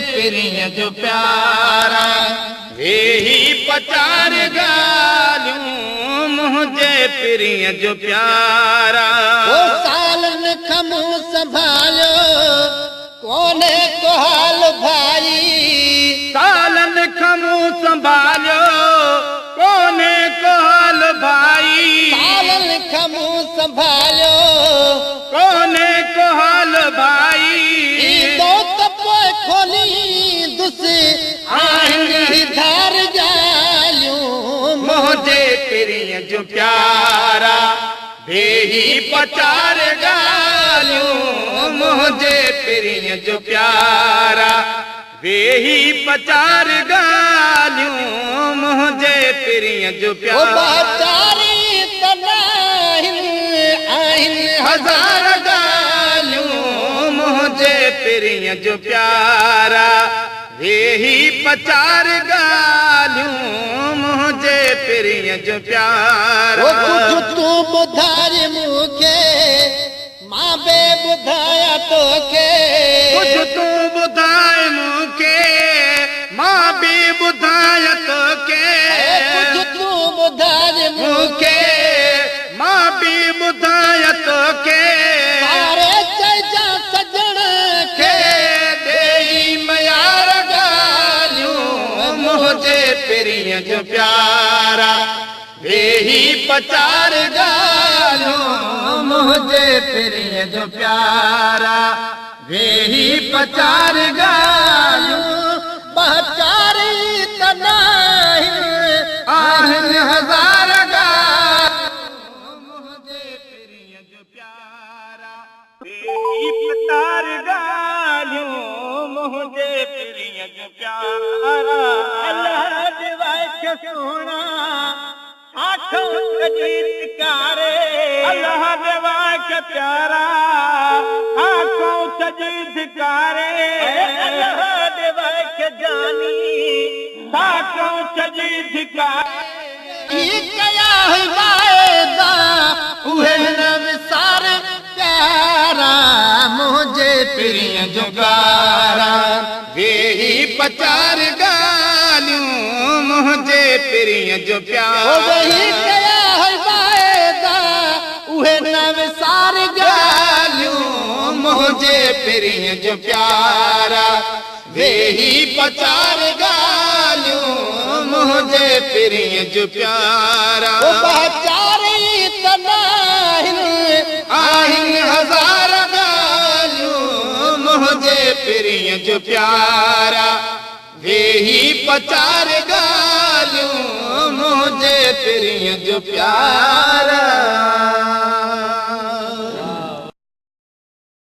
पिरीअ जो प्यारा। वेही पचार ॻाल्हियूं मुंहिंजे पिरीअ जो प्यारा। ओ सालनि खां मूं संभालियो कोन्हे को हाल भाई। सालनि खां मूं संभालियो कोन्हे को हाल भाई। सालनि खां मूं संभालियो कोन्हे को हाल भाई। ईंदो त पोइ खोलींदुसि आहिनि धार ॻाल्हियूं मुंहिंजे पिरीअ जो प्यारा। वेही पचार ॻाल्हियूं मुंहिंजे पिरीअ जो प्यारा। वेही पचार ॻाल्हियूं मुंहिंजे पिरीअ जो प्यारा। चारी त नाहिनि आहिनि हज़ार ॻाल्हियूं मुंहिंजे पिरीअ जो प्यारा। वेही पचार ॻाल्हियूं मुंहिंजे पिरीअ जो प्यारा। कुझु तूं ॿुधाए मूंखे मां बि ॿुधायां तोखे। कुझु तूं ॿुधाए मूंखे मां बि ॿुधायां तोखे। कुझु तूं ॿुधाए मूंखे मां बि ॿुधायां तोखे। सारे चइजां सजण खे ॾेई मयार ॻाल्हियूं मुंहिंजे पिरीअ जो प्यारा। वेही पचार ॻाल्हियूं मुंहिंजे पिरीअ जो प्यारा। वेही पचार ॻाल्हियूं ॿ चारी त नाहिनि आहिनि हज़ार ॻाल्हियूं मुंहिंजे पिरीअ जो प्यारा। वेही पचार ॻाल्हियूं मुंहिंजे पिरीअ जो प्यारा। अल्लाह जे वाइखे सुहिणा आखूं सॼी धिकारे। अल्लाह जे वाइखे प्यारा आखूं सॼी धिकारे। अल्लाह जे वाइखे जानी आखूं सॼी धिकारे। ही कया वाइदा उहे न विसार प्यारा मुंहिंजे पिरीअ जो प्यारा। वेही पचार ॻाल्हियूं मुंहिंजे पिरीअ जो प्यारा। वेही कया वाइदा उहे न विसार ॻाल्हियूं मुंहिंजे पिरीअ जो प्यारा। वेही पचार ॻाल्हियूं मुंहिंजे पिरीअ जो प्यारा। चारी त नाहिनि आहिनि हज़ार ॻाल्हियूं मुंहिंजे पिरीअ जो प्यारा। वेही पचार ॻाल्हियूं मुंहिंजे पिरीअ जो प्यारा।